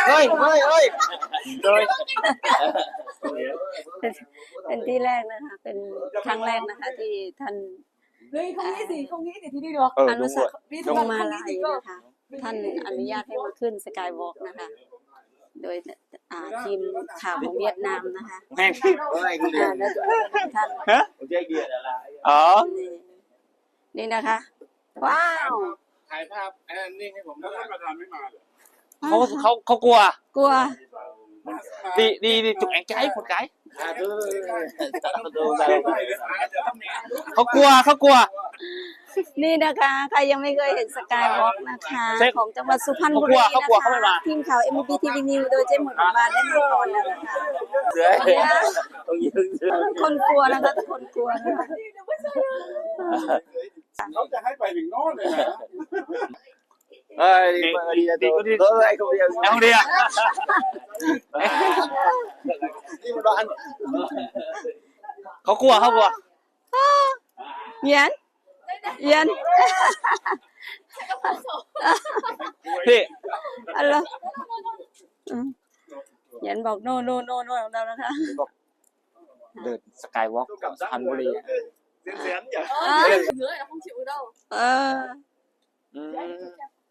ເຮີ້ຍ ເຮີ້ຍ ເຮີ້ຍ ໂດຍ ເປັນ ເປັນທີ່ແລກນະຄະ ເປັນຄັ້ງແລກນະຄະ ທີ່ທ່ານ ເຮີ້ຍ ເຂົາມີສິ ເຂົາມີສິທີ່ນີ້ດອກ ເອີ ອະນຸສາ ລົງມາລາຍນະຄະ ທ່ານອະນຸຍາດໃຫ້ມາຂຶ້ນສະກາຍວອກນະຄະ ໂດຍ ອ່າ ທີມຂ່າວຂອງຫວຽດນາມນະຄະ ແມ່ນ ອ່າ ແລ້ວກໍທ່ານ ຮະ ອໍ ນີ້ ນີ້ນະຄະ ວ້າວ ຖ່າຍພາບອັນນັ້ນນີ້ໃຫ້ຜົມ ທ່ານປະທານໄມ່ມາເລີຍ ເຂົາ ເຂົາ ເຂົາກົວ ກົວ ດີ ດີ ດີ ຈຸກແອງໃຈ ຄົນກາຍ ເຂົາກົວ ເຂົາກົວ ນີ້ນະຄະ ໃຄຍັງໄມ່ເຄີຍເຫັນສະກາຍວອກນະຄະ ຂອງຈັງຫວັດສຸພັນບຸຣີນະຄະ ທີມຂ່າວ ເອັມບີທີວີ ນິວ ໂດຍເຈ້ໝົດບົດບາດ ໄດ້ມາກ່ອນແລ້ວນະຄະ ຄົນກົວນະຄະ ຄົນກົວນະຄະ ເຂົາຈະໃຫ້ໄປເປັນນອນເລີຍນະ. ເອີຍ ເດັກ ເດັກ ເດັກ ເດັກ ເອີຍ ຄົນດຽວ ເອົາດຽວ ເຂົາກົວ ເຂົາກົວ ຫຽນ ຫຽນ ພີ່ ອັນລະ ອືມ ຫຽນບອກ ໂນ ໂນ ໂນ ໂນ ແລ້ວນະຄະ ເດີນສະກາຍວອກ ສຸພັນບຸຣີ ເອີ ອືມ.